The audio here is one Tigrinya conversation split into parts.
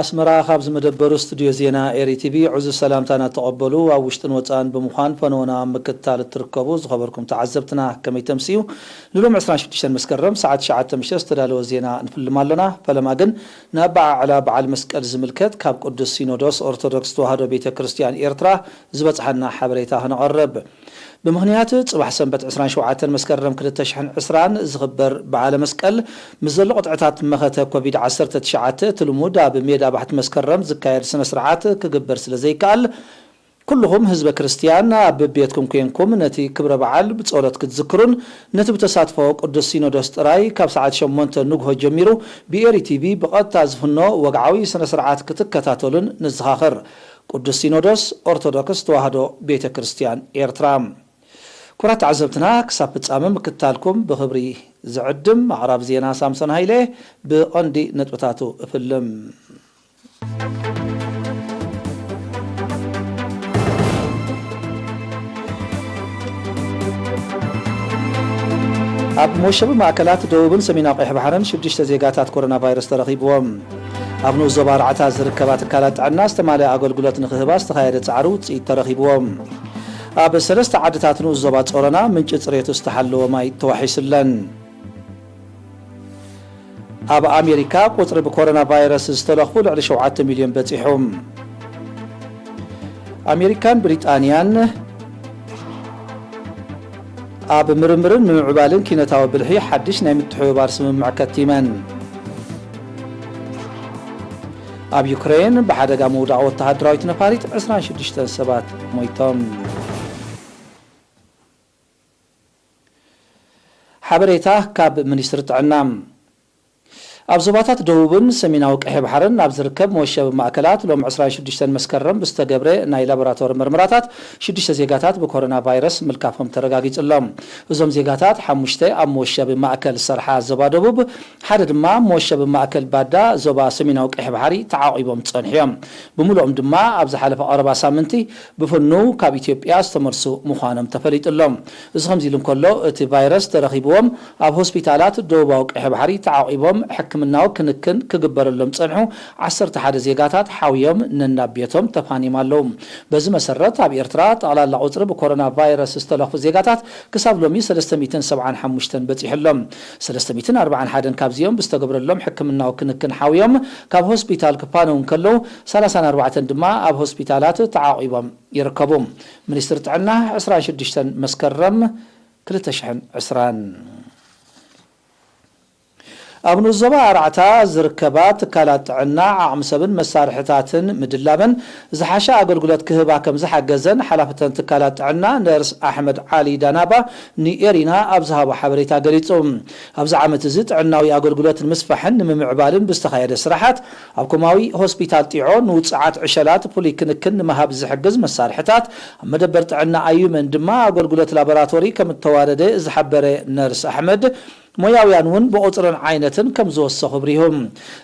ኣስመራ፣ ካብዚ መደበሩ ስቱድዮ ዜና ኤሪ ቲቪ ዕዙዝ ሰላምታና ተቐበሉ። ኣብ ውሽጥን ወጻእን ብምዃን ፈነወና ኣብ ምክትታል እትርከቡ ዝኸበርኩም ተዓዘብትና፣ ከመይ ተምስዩ? ንሎም ዕስራን ሽዱሽተን መስከረም ሰዓት ትሽዓተ ምሸት ዝተዳለወ ዜና ንፍልም ኣሎና። ፈለማ ግን ንኣበዓዕላ በዓል መስቀል ዝምልከት ካብ ቅዱስ ሲኖዶስ ኦርቶዶክስ ተዋህዶ ቤተ ክርስቲያን ኤርትራ ዝበጽሓና ሓበሬታ ክነቐርብ። ብምኽንያት ጽባሕ ሰንበት ዕስራን ሸውዓተን መስከረም ክልተ ሽሕን ዕስራን ዝኽበር በዓለ መስቀል፣ ምስ ዘሎ ቅጥዕታት መኸተ ኮቪድ ዓሰርተ ትሽዓተ፣ እቲ ልሙድ ኣብ ሜዳ ባሕቲ መስከረም ዝካየድ ስነ ስርዓት ክግበር ስለ ዘይከኣል፣ ኩልኹም ህዝበ ክርስትያን ኣብ ቤትኩም ኮንኩም ነቲ ክብረ በዓል ብጸሎት ክትዝክሩን ነቲ ብተሳትፎ ቅዱስ ሲኖዶስ ጥራይ ካብ ሰዓት ሸሞንተ ንግሆ ጀሚሩ ብኤሪ ቲቪ ብቐጥታ ዝፍኖ ወግዓዊ ስነ ስርዓት ክትከታተሉን ንዘኻኽር። ቅዱስ ሲኖዶስ ኦርቶዶክስ ተዋህዶ ቤተ ክርስቲያን ኤርትራ። ክቡራት ተዓዘብትና፣ ክሳብ ፍጻመ ምክትታልኩም ብኽብሪ ዝዕድም ኣቕራቢ ዜና ሳምሶን ሃይለ። ብቐንዲ ነጥብታቱ እፍልም። ኣብ መወሸቢ ማእከላት ደቡብን ሰሜናዊ ቀይሕ ባሕርን ሽዱሽተ ዜጋታት ኮሮና ቫይረስ ተረኺብዎም። ኣብ ንኡስ ዞባ ኣርባዕተ ዝርከባ ትካላት ጥዕና ዝተማልአ ኣገልግሎት ንክህባ ዝተኻየደ ጻዕሪ ውጽኢት ተረኺብዎም። ኣብ ሰለስተ ዓድታት ንኡስ ዞባ ጾሮና ምንጪ ጽሬቱ ዝተሓለወ ማይ ተዋሒሱለን። ኣብ ኣሜሪካ ቁጽሪ ብኮሮና ቫይረስ ዝተለኽፉ ልዕሊ ሸውዓተ ሚልዮን በጺሑ። ኣሜሪካን ብሪጣንያን ኣብ ምርምርን ምምዕባልን ኪነታዊ ብልሒ ሓድሽ ናይ ምትሕብባር ስምምዕ ከቲመን። ኣብ ዩክሬን ብሓደጋ ምውዳቕ ወተሃደራዊት ነፋሪት ዕስራን ሽዱሽተን ሰባት ሞይቶም። ሓበሬታ ካብ ሚኒስትሪ ጥዕና። ኣብ ዞባታት ደቡብን ሰሜናዊ ቀይሕ ባሕርን ኣብ ዝርከብ መወሸቢ ማእከላት ሎም ዕስራን ሽዱሽተን መስከረም ብዝተገብረ ናይ ላቦራቶሪ ምርመራታት ሽዱሽተ ዜጋታት ብኮሮና ቫይረስ ምልካፎም ተረጋጊጹ ኣሎ። እዞም ዜጋታት ሓሙሽተ ኣብ መወሸቢ ማእከል ሰርሓ ዞባ ደቡብ፣ ሓደ ድማ መወሸቢ ማእከል ባዳ ዞባ ሰሜናዊ ቀይሕ ባሕሪ ተዓቒቦም ዝጸንሑ እዮም። ብምሉኦም ድማ ኣብ ዝሓለፈ ቀረባ ሳምንቲ ብፍኑው ካብ ኢትዮጵያ ዝተመልሱ ምዃኖም ተፈሊጡ ኣሎ። እዚ ከምዚ ኢሉ እንከሎ፣ እቲ ቫይረስ ተረኺብዎም ኣብ ሆስፒታላት ደቡባዊ ቀይሕ ባሕሪ ተዓቒቦም ሕክምናዊ ክንክን ክግበረሎም ዝጸንሑ ዓሰርተ ሓደ ዜጋታት ሓውዮም ነናብ ቤቶም ተፋንዮም ኣለዉ። በዚ መሰረት ኣብ ኤርትራ ጠቕላላ ቁጽሪ ብኮሮና ቫይረስ ዝተለኽፉ ዜጋታት ክሳብ ሎሚ ሰለስተ ሚእትን ሰብዓን ሓሙሽተን በጺሑ ኣሎ። ሰለስተ ሚእትን ኣርባዓን ሓደን ካብዚኦም ብዝተገብረሎም ሕክምናዊ ክንክን ሓውዮም ካብ ሆስፒታል ክፋነዉ እንከለዉ፣ ሰላሳን ኣርባዕተን ድማ ኣብ ሆስፒታላት ተዓቒቦም ይርከቡ። ሚኒስትሪ ጥዕና ዕስራን ሽዱሽተን መስከረም ክልተ ሽሕን ዕስራን። ኣብ ንኡስ ዞባ ኣርባዕተ ዝርከባ ትካላት ጥዕና ዓቕሚ ሰብን መሳርሕታትን ምድላበን ዝሓሸ ኣገልግሎት ክህባ ከም ዝሓገዘን ሓላፊ እተን ትካላት ጥዕና ነርስ ኣሕመድ ዓሊ ዳናባ ንኤሪና ኣብ ዝሃቦ ሓበሬታ ገሊጹ። ኣብዚ ዓመት እዚ ጥዕናዊ ኣገልግሎት ንምስፋሕን ንምምዕባልን ብዝተኻየደ ስራሓት፣ ኣብ ኮማዊ ሆስፒታል ጢዖ ንውጹዓት ዕሸላት ፍሉይ ክንክን ንምሃብ ዝሕግዝ መሳርሕታት፣ ኣብ መደበር ጥዕና ኣዩመን ድማ ኣገልግሎት ላቦራቶሪ ከም እተዋደደ ዝሓበረ ነርስ ኣሕመድ፣ ሞያውያን እውን ብቑጽርን ዓይነትን ከም ዝወሰኹ ኣብሪሁ።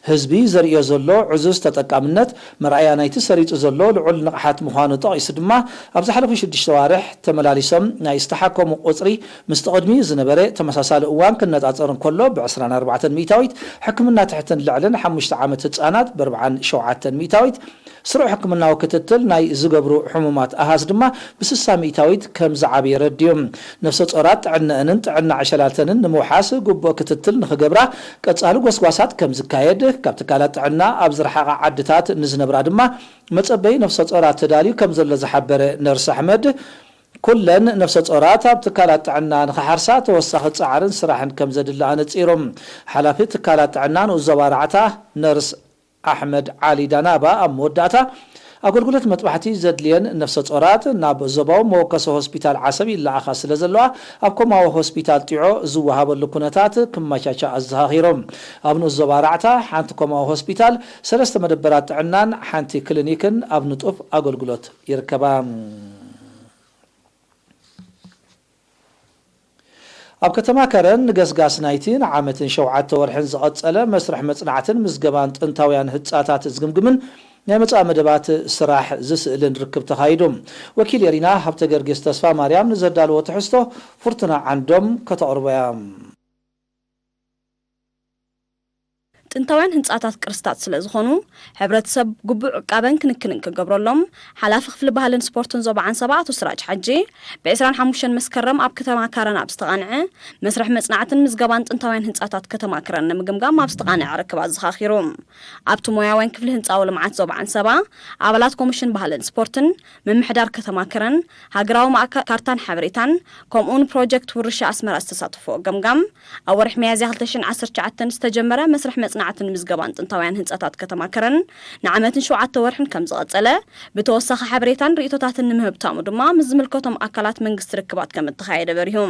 ህዝቢ ዘርእዮ ዘሎ ዕዙዝ ተጠቃምነት መርኣያ ናይቲ ሰሪጹ ዘሎ ልዑል ንቕሓት ምዃኑ ጠቒሱ ድማ፣ ኣብ ዝሓለፉ ሽዱሽተ ኣዋርሕ ተመላሊሶም ናይ ዝተሓከሙ ቁጽሪ ምስቲ ቅድሚኡ ዝነበረ ተመሳሳሊ እዋን ክነጻጸር እንከሎ፣ ብዕስራን ኣርባዕተን ሚእታዊት፣ ሕክምና ትሕትን ልዕልን ሓሙሽተ ዓመት ህጻናት ብኣርብዓን ሸውዓተን ሚእታዊት፣ ስሩዕ ሕክምናዊ ክትትል ናይ ዝገብሩ ሕሙማት ኣሃዝ ድማ ብስሳ ሚእታዊት ከም ዝዓበየ ረድዩ። ነፍሰ ጾራት ጥዕነአንን ጥዕና ዕሸላተንን ንምውሓስ ግቡእ ክትትል ንኽገብራ ቀጻሊ ጎስጓሳት ከም ዝካየድ፣ ካብ ትካላት ጥዕና ኣብ ዝረሓቓ ዓድታት ንዝነብራ ድማ መጸበዪ ነፍሰ ጾራት ተዳልዩ ከም ዘሎ ዝሓበረ ነርስ ኣሕመድ፣ ኩለን ነፍሰ ጾራት ኣብ ትካላት ጥዕና ንኽሓርሳ ተወሳኺ ጻዕርን ስራሕን ከም ዘድሊ ኣነጺሩ። ሓላፊ ትካላት ጥዕና ንኡስ ዞባ ኣርባዕተ ነርስ ኣሕመድ ዓሊ ዳናባ ኣብ መወዳእታ፣ ኣገልግሎት መጥባሕቲ ዘድልየን ነፍሰ ጾራት ናብ ዞባዊ መወከሲ ሆስፒታል ዓሰብ ይለኣኻ ስለ ዘለዋ፣ ኣብ ኮማዊ ሆስፒታል ጢዖ ዝወሃበሉ ኩነታት ክመቻቻ ኣዘኻኺሮም። ኣብ ንኡስ ዞባ ኣርባዕተ ሓንቲ ኮማዊ ሆስፒታል ሰለስተ መደበራት ጥዕናን ሓንቲ ክሊኒክን ኣብ ንጡፍ ኣገልግሎት ይርከባ። ኣብ ከተማ ከረን ንገስጋስ ናይቲ ንዓመትን ሸውዓተ ወርሕን ዝቐጸለ መስርሕ መጽናዕትን ምዝገባን ጥንታውያን ህጻታት ዝግምግምን ናይ መጻኢ መደባት ስራሕ ዝስእልን ርክብ ተኻይዱ። ወኪል ኤሪና ሃብተ ገርጌስ ተስፋ ማርያም ንዘዳለዎ ትሕዝቶ ፍርቱና ዓንዶም ከተቕርቦ እያ። ጥንታውያን ህንፃታት ቅርስታት ስለ ዝኾኑ፣ ሕብረተሰብ ግቡእ ዕቃበን ክንክንን ክገብረሎም፣ ሓላፊ ክፍሊ ባህልን ስፖርትን ዞባ ዓንሰባ ኣቶ ስራጅ ሓጂ፣ ብ ዕስራን ሓሙሽተን መስከረም ኣብ ከተማ ከረን ኣብ ዝተቓንዐ መስርሕ መጽናዕትን ምዝገባን ጥንታውያን ህንፃታት ከተማ ከረን ንምግምጋም ኣብ ዝተቓንዐ ርክብ ኣዘኻኺሩ። ኣብቲ ሞያውያን ክፍሊ ህንፃዊ ልምዓት ዞባ ዓንሰባ፣ ኣባላት ኮሚሽን ባህልን ስፖርትን፣ ምምሕዳር ከተማ ከረን፣ ሃገራዊ ማእከል ካርታን ሓበሬታን፣ ከምኡውን ፕሮጀክት ውርሻ ኣስመራ ዝተሳተፍዎ ገምጋም፣ ኣብ ወርሒ ሚያዝያ ክልተ ሽሕን ዓሰርተ ትሽዓተን ዝተጀመረ መስርሕ መጽናዕትን ምዝገባን ጥንታውያን ህንጻታት ከተማ ከረን ንዓመትን ሸውዓተ ወርሕን ከም ዝቐጸለ፣ ብተወሳኺ ሓበሬታን ርእይቶታትን ንምህብታሙ ድማ ምስ ዝምልከቶም ኣካላት መንግስቲ ርክባት ከም እተኻየደ በሪሁ።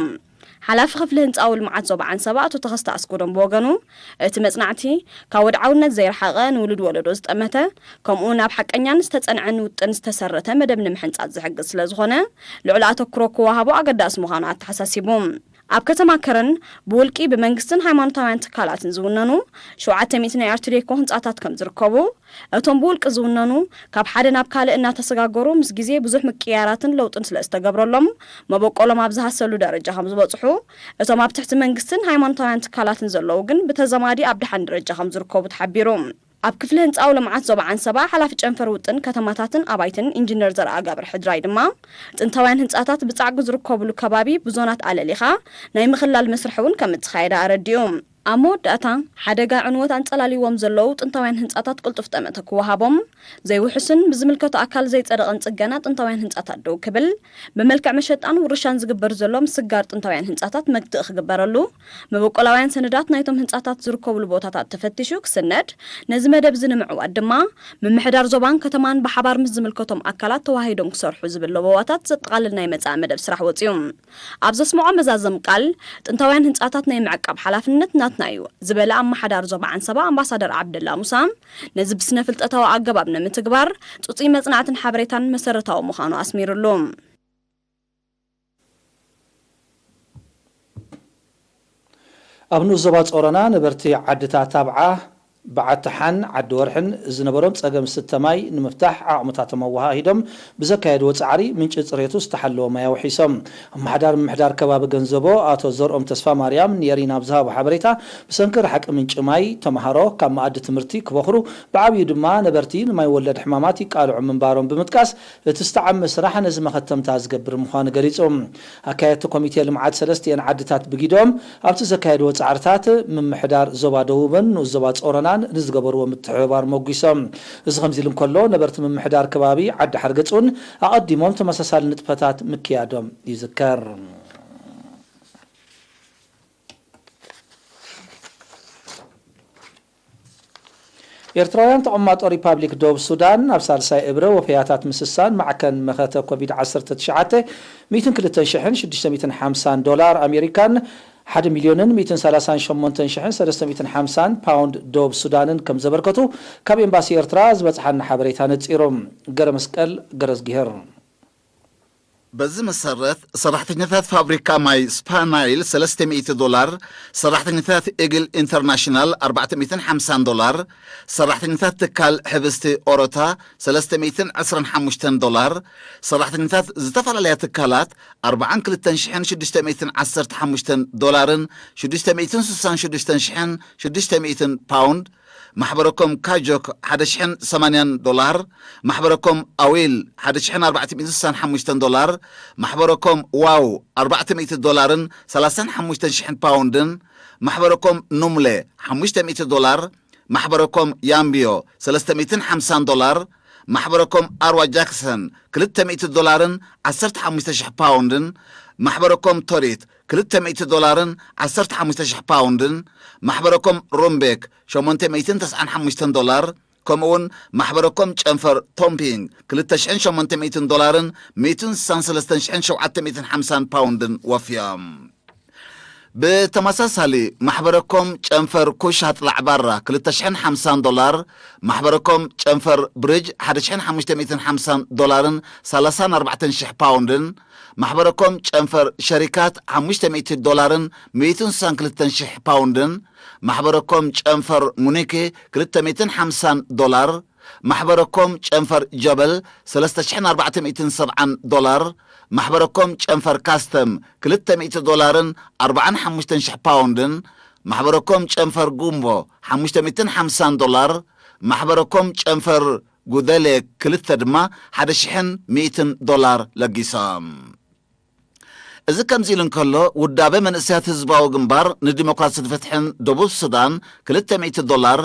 ሓላፊ ክፍሊ ህንጻዊ ልምዓት ዞባ ዓንሰባ ኣቶ ተኸስተ ኣስጎዶም ብወገኑ፣ እቲ መጽናዕቲ ካብ ወድዓውነት ዘይረሓቐ ንውሉድ ወለዶ ዝጠመተ፣ ከምኡ ናብ ሓቀኛን ዝተጸንዐን ውጥን ዝተሰረተ መደብ ንምሕንጻጽ ዝሕግዝ ስለ ዝኾነ፣ ልዑል ኣተኩሮ ክወሃቦ ኣገዳሲ ምዃኑ ኣተሓሳሲቡ። ኣብ ከተማ ከረን ብውልቂ ብመንግስትን ሃይማኖታውያን ትካላትን ዝውነኑ ሸውዓተ ሚእቲ ናይ ኣርትዴኮ ህንጻታት ከም ዝርከቡ፣ እቶም ብውልቂ ዝውነኑ ካብ ሓደ ናብ ካልእ እናተሰጋገሩ ምስ ግዜ ብዙሕ ምቅያራትን ለውጥን ስለ ዝተገብረሎም መበቆሎም ኣብ ዝሃሰሉ ደረጃ ከም ዝበጽሑ፣ እቶም ኣብ ትሕቲ መንግስትን ሃይማኖታውያን ትካላትን ዘለዉ ግን ብተዘማዲ ኣብ ደሓን ደረጃ ከም ዝርከቡ ተሓቢሩ። ኣብ ክፍሊ ህንፃዊ ልምዓት ዞባ ዓንሰባ ሓላፊ ጨንፈር ውጥን ከተማታትን ኣባይትን ኢንጂነር ዘርኣጋብር ሕድራይ ድማ፣ ጥንታውያን ህንፃታት ብፃዕቂ ዝርከብሉ ከባቢ ብዞናት ኣለሊኻ ናይ ምኽላል መስርሕ እውን ከም እተኻየደ ኣረዲኡ። ኣብ መወዳእታ፣ ሓደጋ ዕንወት ኣንፀላልይዎም ዘለዉ ጥንታውያን ህንፃታት ቅልጡፍ ጠመተ ክወሃቦም፣ ዘይውሑስን ብዝምልከቶ ኣካል ዘይፀደቐን ፅገና ጥንታውያን ህንፃታት ደው ክብል፣ ብመልክዕ መሸጣን ውርሻን ዝግበር ዘሎ ምስጋር ጥንታውያን ህንፃታት መግትኢ ክግበረሉ፣ መበቆላውያን ሰነዳት ናይቶም ህንፃታት ዝርከብሉ ቦታታት ተፈቲሹ ክስነድ፣ ነዚ መደብ እዚ ንምዕዋት ድማ ምምሕዳር ዞባን ከተማን ብሓባር ምስ ዝምልከቶም ኣካላት ተዋሂዶም ክሰርሑ ዝብል ለበዋታት ዘጠቓልል ናይ መጻኢ መደብ ስራሕ ወጺኡ። ኣብ ዘስምዖ መዛዘሚ ቃል፣ ጥንታውያን ህንጻታት ናይ ምዕቃብ ሓላፍነት ናትና እዩ ዝበለ ኣመሓዳሪ ዞባ ዓንሰባ ኣምባሳደር ዓብደላ ሙሳ፣ ነዚ ብስነ ፍልጠታዊ ኣገባብ ንምትግባር ጽጹይ መጽናዕትን ሓበሬታን መሰረታዊ ምዃኑ ኣስሚርሉ። ኣብ ንኡስ ዞባ ጾሮና ነበርቲ ዓድታት ታብዓ፣ በዓቲ ሓን፣ ዓዲ ወርሕን ዝነበሮም ጸገም ስተ ማይ ንምፍታሕ ዓቕምታቶም ኣወሃሂዶም ብዘካየድዎ ጻዕሪ ምንጪ ጽሬቱ ዝተሓለወ ማይ ኣውሒሶም። ኣመሓዳሪ ምምሕዳር ከባቢ ገንዘቦ ኣቶ ዘርኦም ተስፋ ማርያም ንኤሪና ኣብ ዝሃቦ ሓበሬታ፣ ብሰንኪ ርሓቂ ምንጪ ማይ ተምሃሮ ካብ መኣዲ ትምህርቲ ክበኽሩ፣ ብዓብዩ ድማ ነበርቲ ንማይ ወለድ ሕማማት ይቃልዑ ምንባሮም ብምጥቃስ፣ እቲ ዝተዓመ ስራሕ ነዚ መኸተምታ ዝገብር ምዃኑ ገሊጹ። ኣካየድቲ ኮሚቴ ልምዓት ሰለስቲኤን ዓድታት ብጊዶም ኣብቲ ዘካየድዎ ጻዕርታት ምምሕዳር ዞባ ደቡብን ንኡስ ዞባ ጾሮናን ንዝገበርዎ ምትሕብባር መጒሶም። እዚ ከምዚ ኢሉ እንከሎ፣ ነበርቲ ምምሕዳር ከባቢ ዓዲ ሓርገጽ እውን ኣቐዲሞም ተመሳሳሊ ንጥፈታት ምክያዶም ይዝከር። ኤርትራውያን ተቐማጦ ሪፓብሊክ ደቡብ ሱዳን ናብ ሳልሳይ እብረ ወፈያታት ምስሳን ማዕከን መኸተ ኮቪድ ዓሰርተ ትሽዓተ ሚእትን ክልተን ሽሕን ሽዱሽተ ሚእትን ሓምሳን ዶላር ኣሜሪካን ሓደ ሚልዮንን ሚእትን ሰላሳን ሸሞንተን ሽሕን ሰለስተ ሚእትን ሓምሳን ፓውንድ ደቡብ ሱዳንን ከም ዘበርከቱ ካብ ኤምባሲ ኤርትራ ዝበጽሓና ሓበሬታ ነጺሩ። ገረ መስቀል ገረዝጊሄር። በዚ መሰረት፣ ሰራሕተኛታት ፋብሪካ ማይ ስፓናይል ሰለስተ ሚእቲ ዶላር፣ ሰራሕተኛታት ኢግል ኢንተርናሽናል ኣርባዕተ ሚእትን ሓምሳን ዶላር፣ ሰራሕተኛታት ትካል ሕብስቲ ኦሮታ ሰለስተ ሚእትን ዕስራን ሓሙሽተን ዶላር፣ ሰራሕተኛታት ዝተፈላለያ ትካላት ኣርባዓን ክልተን ሽሕን ሽዱሽተ ሚእትን ዓሰርተ ሓሙሽተን ዶላርን ሽዱሽተ ሚእትን ስሳን ሽዱሽተን ሽሕን ሽዱሽተ ሚእትን ፓውንድ፣ ማሕበረኮም ካጆክ ሓደ ሽሕን ሰማንያን ዶላር፣ ማሕበረኮም ኣዊል ሓደ ሽሕን ኣርባዕተ ሚእትን ስሳን ሓሙሽተን ዶላር፣ ማሕበረኮም ዋው ኣርባዕተ ሚእቲ ዶላርን ሰላሳን ሓሙሽተን ሽሕን ፓውንድን፣ ማሕበረኮም ኑምለ ሓሙሽተ ሚእቲ ዶላር፣ ማሕበረኮም ያምብዮ ሰለስተ ሚእትን ሓምሳን ዶላር፣ ማሕበረኮም ኣርዋ ጃክሰን ክልተ ሚእቲ ዶላርን ዓሰርተ ሓሙሽተ ሽሕ ፓውንድን፣ ማሕበረኮም ቶሪት ክልተ ሚእቲ ዶላርን ዓሰርተ ሓሙሽተ ሽሕ ፓውንድን፣ ማሕበረኮም ሩምቤክ ሸሞንተ ሚእትን ተስዓን ሓሙሽተን ዶላር፣ ከምኡውን ማሕበረኮም ጨንፈር ቶምፒንግ ክልተ ሽሕን ሸሞንተ ሚእትን ዶላርን ሚእትን ስሳን ሰለስተን ሽሕን ሸውዓተ ሚእትን ሓምሳን ፓውንድን ወፍዮም። ብተመሳሳሊ፣ ማሕበረኮም ጨንፈር ኩሽ ኣጥላዕ ባራ ክልተ ሽሕን ሓምሳን ዶላር፣ ማሕበረኮም ጨንፈር ብሪጅ ሓደ ሽሕን ሓሙሽተ ሚእትን ሓምሳን ዶላርን ሰላሳን ኣርባዕተን ሽሕ ፓውንድን፣ ማሕበረኮም ጨንፈር ሸሪካት ሓሙሽተ ሚእቲ ዶላርን ሚእትን ስሳን ክልተን ሽሕ ፓውንድን፣ ማሕበረኮም ጨንፈር ሙኒክ ክልተ ሚእትን ሓምሳን ዶላር፣ ማሕበረኮም ጨንፈር ጀበል ሰለስተ ሽሕን ኣርባዕተ ሚእትን ሰብዓን ዶላር፣ ማሕበረኮም ጨንፈር ካስተም ክልተ ሚእቲ ዶላርን ኣርባዓን ሓሙሽተን ሽሕ ፓውንድን፣ ማሕበረኮም ጨንፈር ጉምቦ ሓሙሽተ ሚእትን ሓምሳን ዶላር፣ ማሕበረኮም ጨንፈር ጉደሌ ክልተ ድማ ሓደ ሽሕን ሚእትን ዶላር ለጊሶም። እዚ ከምዚ ኢሉ እንከሎ፣ ውዳበ መንእሰያት ህዝባዊ ግንባር ንዲሞክራስን ፍትሕን ደቡብ ሱዳን ክልተ ሚእቲ ዶላር፣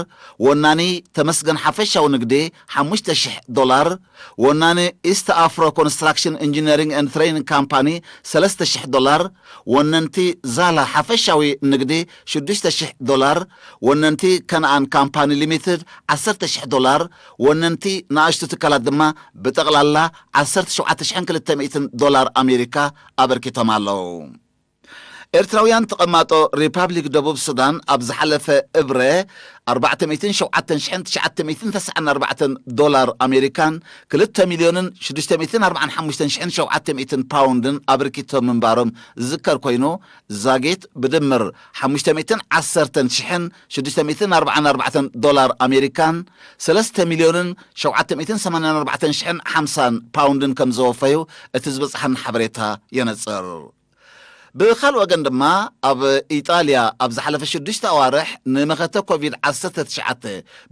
ወናኒ ተመስገን ሓፈሻዊ ንግዲ ሓሙሽተ ሽሕ ዶላር፣ ወናኒ ኢስት ኣፍሮ ኮንስትራክሽን ኢንጂነሪንግ ኤንድ ትሬኒንግ ካምፓኒ ሰለስተ ሽሕ ዶላር፣ ወነንቲ ዛላ ሓፈሻዊ ንግዲ ሽዱሽተ ሽሕ ዶላር፣ ወነንቲ ከነኣን ካምፓኒ ሊሚትድ ዓሰርተ ሽሕ ዶላር፣ ወነንቲ ንኣሽቱ ትካላት ድማ ብጠቕላላ ዓሰርተ ሸውዓተ ሽሕን ክልተ ሚእትን ዶላር ኣሜሪካ ኣበርኪቶም ኣለዉ። ኤርትራውያን ተቐማጦ ሪፓብሊክ ደቡብ ሱዳን ኣብ ዝሓለፈ እብረ ኣርባዕተ ሚእትን ሸውዓተን ሽሕን ትሽዓተ ሚእትን ተስዓን ኣርባዕተን ዶላር ኣሜሪካን ክልተ ሚልዮንን ሽዱሽተ ሚእትን ኣርባዓን ሓሙሽተን ሽሕን ሸውዓተ ሚእትን ፓውንድን ኣበርኪቶም ምንባሮም ዝዝከር ኮይኑ፣ ዛጌት ብድምር ሓሙሽተ ሚእትን ዓሰርተን ሽሕን ሽዱሽተ ሚእትን ኣርባዓን ኣርባዕተን ዶላር ኣሜሪካን ሰለስተ ሚልዮንን ሸውዓተ ሚእትን ሰማንያን ኣርባዕተን ሽሕን ሓምሳን ፓውንድን ከም ዘወፈዩ እቲ ዝበጽሓና ሓበሬታ የነጽር። ብኻልእ ወገን ድማ፣ ኣብ ኢጣልያ ኣብ ዝሓለፈ ሽዱሽተ ኣዋርሕ ንመኸተ ኮቪድ ዓሰርተ ትሽዓተ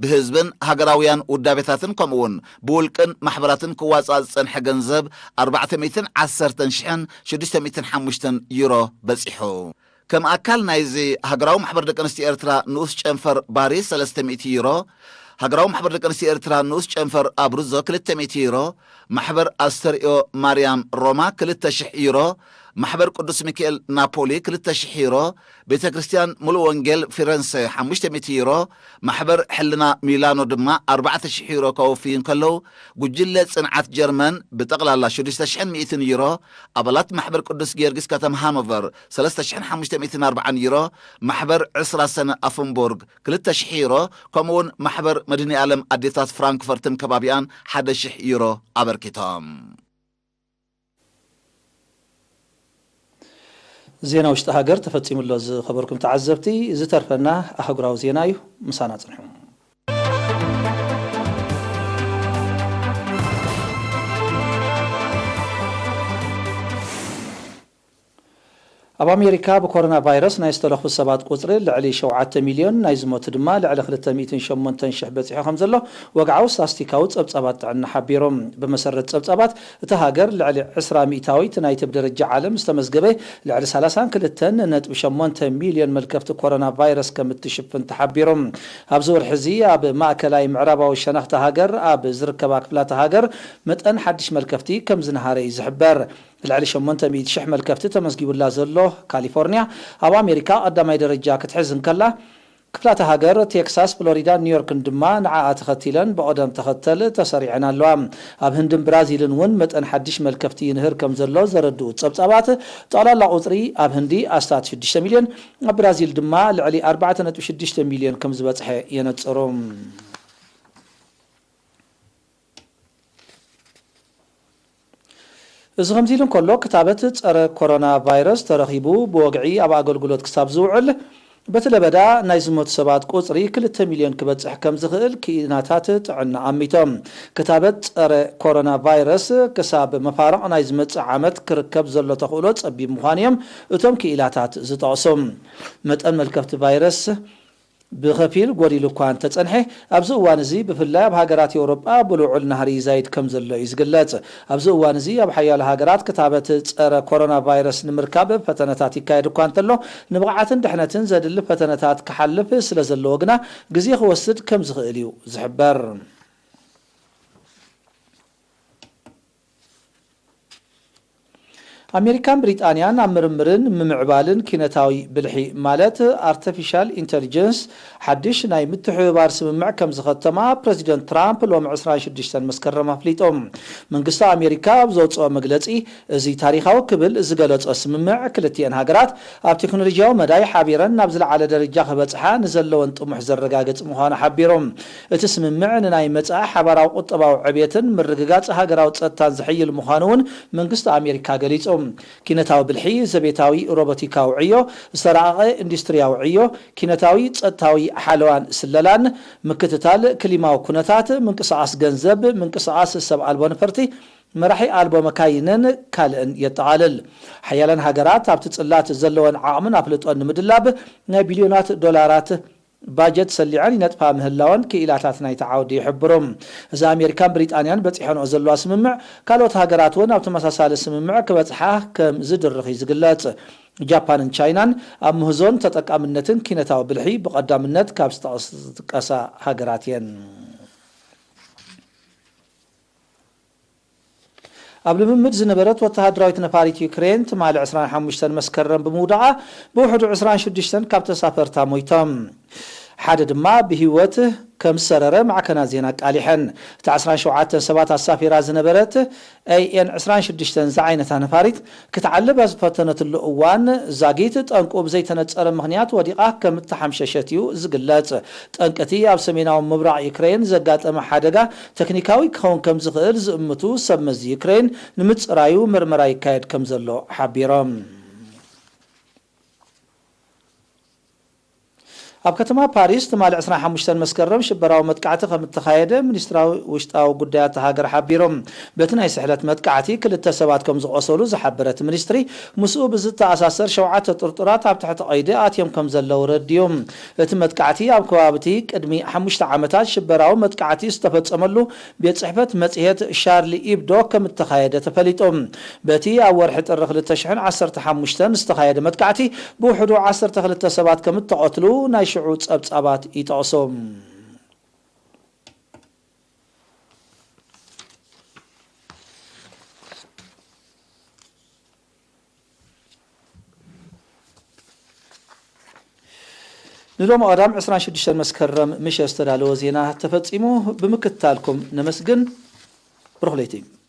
ብህዝብን ሃገራውያን ውዳቤታትን ከምኡውን ብውልቅን ማሕበራትን ክዋጻእ ዝጸንሐ ገንዘብ ኣርባዕተ ሚእትን ዓሰርተን ሽሕን ሽዱሽተ ሚእትን ሓሙሽተን ዩሮ በጺሑ። ከም ኣካል ናይዚ ሃገራዊ ማሕበር ደቂ ኣንስትዮ ኤርትራ ንኡስ ጨንፈር ባሪ ሰለስተ ሚእቲ ዩሮ፣ ሃገራዊ ማሕበር ደቂ ኣንስትዮ ኤርትራ ንኡስ ጨንፈር ኣብሩዞ ክልተ ሚእቲ ዩሮ፣ ማሕበር ኣስተርእዮ ማርያም ሮማ ክልተ ሽሕ ዩሮ፣ ማሕበር ቅዱስ ሚካኤል ናፖሊ ክልተ ሽሕ ዩሮ፣ ቤተ ክርስቲያን ሙሉእ ወንጌል ፊረንሰ ሓሙሽተ ሚእቲ ዩሮ፣ ማሕበር ሕልና ሚላኖ ድማ ኣርባዕተ ሽሕ ዩሮ ከወፍዩ እንከለዉ፣ ጉጅለ ጽንዓት ጀርመን ብጠቕላላ ሽዱሽተ ሽሕን ሚእትን ዩሮ፣ ኣባላት ማሕበር ቅዱስ ጊዮርጊስ ከተማ ሃኖቨር ሰለስተ ሽሕን ሓሙሽተ ሚእትን ኣርባዓን ዩሮ፣ ማሕበር ዕስራ ሰነ ኣፍንቡርግ ክልተ ሽሕ ዩሮ፣ ከምኡውን ማሕበር መድህኒ ዓለም ኣዴታት ፍራንክፈርትን ከባቢኣን ሓደ ሽሕ ዩሮ ኣበርኪቶም። ዜና ውሽጢ ሃገር ተፈጺሙ ኣሎ። ዝኸበርኩም ተዓዘብቲ፣ ዝተርፈና ኣህጉራዊ ዜና እዩ። ምሳና ጽንሑ። ኣብ ኣሜሪካ ብኮሮና ቫይረስ ናይ ዝተለኽፉ ሰባት ቁጽሪ ልዕሊ ሸውዓተ ሚልዮን፣ ናይ ዝሞቱ ድማ ልዕሊ ክልተ ሚእትን ሸሞንተን ሽሕ በጺሑ ከም ዘሎ ወግዓዊ ስታስቲካዊ ጸብጻባት ጥዕና ሓቢሮም። ብመሰረት ጸብጻባት እታ ሃገር፣ ልዕሊ ዕስራ ሚእታዊት ናይቲ ብደረጃ ዓለም ዝተመዝገበ ልዕሊ ሰላሳን ክልተን ነጥቢ ሸሞንተ ሚልዮን መልከፍቲ ኮሮና ቫይረስ ከም እትሽፍን ተሓቢሩ። ኣብዚ ወርሒ እዚ ኣብ ማእከላይ ምዕራባዊ ሸነኽቲ ሃገር ኣብ ዝርከባ ክፍላተ ሃገር መጠን ሓድሽ መልከፍቲ ከም ዝነሃረ እዩ ዝሕበር። ልዕሊ ሸሞንተ ሚእቲ ሽሕ መልከፍቲ ተመዝጊቡላ ዘሎ ካሊፎርኒያ፣ ኣብ ኣሜሪካ ቀዳማይ ደረጃ ክትሕዝ እንከላ፣ ክፍላተ ሃገር ቴክሳስ፣ ፍሎሪዳን ኒውዮርክን ድማ ንዓኣ ተኸቲለን ብቐደም ተኸተል ተሰሪዐን ኣለዋ። ኣብ ህንድን ብራዚልን እውን መጠን ሓድሽ መልከፍቲ ይንህር ከም ዘሎ ዘረድኡ ጸብጻባት፣ ጠቕላላ ቁጽሪ ኣብ ህንዲ ኣስታት ሽዱሽተ ሚልዮን፣ ኣብ ብራዚል ድማ ልዕሊ ኣርባዕተ ነጥቢ ሽዱሽተ ሚልዮን ከም ዝበጽሐ የነጽሩ። እዚ ከምዚ ኢሉ እንከሎ፣ ክታበት ጸረ ኮሮና ቫይረስ ተረኺቡ ብወግዒ ኣብ ኣገልግሎት ክሳብ ዝውዕል፣ በቲ ለበዳ ናይ ዝሞቱ ሰባት ቁጽሪ ክልተ ሚልዮን ክበጽሕ ከም ዝኽእል ክኢላታት ጥዕና ኣሚቶም። ክታበት ጸረ ኮሮና ቫይረስ ክሳብ መፋርቕ ናይ ዝመጽእ ዓመት ክርከብ ዘሎ ተኽእሎ ጸቢብ ምዃኑ እዮም እቶም ክኢላታት ዝጠቕሱ። መጠን መልከፍቲ ቫይረስ ብኸፊል ጎዲሉ እኳ እንተጸንሐ፣ ኣብዚ እዋን እዚ ብፍላይ ኣብ ሃገራት ኤውሮጳ ብልዑል ናህሪ ይዛይድ ከም ዘሎ እዩ ዝግለጽ። ኣብዚ እዋን እዚ ኣብ ሓያሎ ሃገራት ክታበት ጸረ ኮሮና ቫይረስ ንምርካብ ፈተነታት ይካየድ እኳ እንተሎ፣ ንብቕዓትን ድሕነትን ዘድሊ ፈተነታት ክሓልፍ ስለ ዘለዎ ግና ግዜ ክወስድ ከም ዝኽእል እዩ ዝሕበር። ኣሜሪካን ብሪጣንያን ኣብ ምርምርን ምምዕባልን ኪነታዊ ብልሒ ማለት ኣርቲፊሻል ኢንተሊጀንስ ሓድሽ ናይ ምትሕብባር ስምምዕ ከም ዝኸተማ ፕረዚደንት ትራምፕ ሎሚ ዕስራን ሽዱሽተን መስከረም ኣፍሊጦም። መንግስቲ ኣሜሪካ ኣብ ዘውፅኦ መግለፂ፣ እዚ ታሪኻዊ ክብል ዝገለጾ ስምምዕ ክልቲኤን ሃገራት ኣብ ቴክኖሎጂያዊ መዳይ ሓቢረን ናብ ዝለዓለ ደረጃ ክበጽሓ ንዘለወን ጥሙሕ ዘረጋግጽ ምዃኑ ሓቢሮም። እቲ ስምምዕ ንናይ መጻኢ ሓባራዊ ቁጠባዊ ዕብየትን ምርግጋጽ ሃገራዊ ጸጥታን ዝሕይል ምዃኑ እውን መንግስቲ ኣሜሪካ ገሊጹ። ኪነታዊ ብልሒ፣ ዘቤታዊ ሮቦቲካዊ ዕዮ፣ ዝተራቐቐ ኢንዱስትሪያዊ ዕዮ፣ ኪነታዊ ጸጥታዊ ሓለዋን ስለላን፣ ምክትታል ክሊማዊ ኩነታት፣ ምንቅስቓስ ገንዘብ፣ ምንቅስቓስ ሰብ ኣልቦ ነፈርቲ፣ መራሒ ኣልቦ መካይንን ካልእን የጠቓልል። ሓያላን ሃገራት ኣብቲ ጽላት ዘለወን ዓቕምን ኣፍልጦን ንምድላብ ናይ ቢልዮናት ዶላራት ባጀት ሰሊዐን ይነጥፋ ምህላወን ክኢላታት ናይቲ ዓውዲ ይሕብሩ። እዚ ኣሜሪካን ብሪጣንያን በጺሐንኦ ዘለዋ ስምምዕ፣ ካልኦት ሃገራት እውን ኣብ ተመሳሳሊ ስምምዕ ክበጽሓ ከም ዝድርኽ እዩ ዝግለጽ። ጃፓንን ቻይናን ኣብ ምህዞን ተጠቃምነትን ኪነታዊ ብልሒ ብቐዳምነት ካብ ዝጠቐሳ ሃገራት እየን። ኣብ ልምምድ ዝነበረት ወተሃደራዊት ነፋሪት ዩክሬን ትማሊ ዕስራን ሓሙሽተን መስከረም ብምውዳቓ፣ ብውሕዱ ዕስራን ሽዱሽተን ካብ ተሳፈርታ ሞይቶም። ሓደ ድማ ብህይወት ከም ዝሰረረ ማዕከናት ዜና ኣቃሊሐን። እታ ዕስራን ሸውዓተን ሰባት ኣሳፊራ ዝነበረት ኤይ ኤን ዕስራን ሽዱሽተን ዝዓይነታ ነፋሪት ክትዓልብ ኣብ ዝፈተነትሉ እዋን፣ ዛጊት ጠንቁ ብዘይተነጸረ ምኽንያት ወዲቓ ከም እተሓምሸሸት እዩ ዝግለጽ። ጠንቂ እቲ ኣብ ሰሜናዊ ምብራቕ ዩክሬን ዘጋጠመ ሓደጋ ቴክኒካዊ ክኸውን ከም ዝኽእል ዝእምቱ ሰብ መዚ ዩክሬን ንምጽራዩ ምርመራ ይካየድ ከም ዘሎ ሓቢሮም። ኣብ ከተማ ፓሪስ ትማሊ ዕስራን ሓሙሽተን መስከረም ሽበራዊ መጥቃዕቲ ከም እተኻየደ ሚኒስትራዊ ውሽጣዊ ጉዳያት ሃገር ሓቢሮም። በቲ ናይ ስሕለት መጥቃዕቲ ክልተ ሰባት ከም ዝቖሰሉ ዝሓበረ እቲ ሚኒስትሪ፣ ምስኡ ብዝተኣሳሰር ሸውዓተ ጥርጡራት ኣብ ትሕቲ ቀይዲ ኣትዮም ከም ዘለዉ ረድዩ። እቲ መጥቃዕቲ ኣብ ከባቢ እቲ ቅድሚ ሓሙሽተ ዓመታት ሽበራዊ መጥቃዕቲ ዝተፈጸመሉ ቤት ጽሕፈት መጽሔት ሻርሊ ኢብዶ ከም እተኻየደ ተፈሊጡ። በቲ ኣብ ወርሒ ጥሪ ክልተ ሽሕን ዓሰርተ ሓሙሽተን ዝተኻየደ መጥቃዕቲ ብውሕዱ ዓሰርተ ክልተ ሰባት ከም እተቐትሉ ናይ ሽዑ ጸብጻባት ይጠቕሱ። ንሎሚ ቀዳም ዕስራን ሽዱሽተን መስከረም ምሸት ዝተዳለወ ዜና ተፈጺሙ። ብምክትታልኩም ነመስግን። ብሩኽ ለይቲ።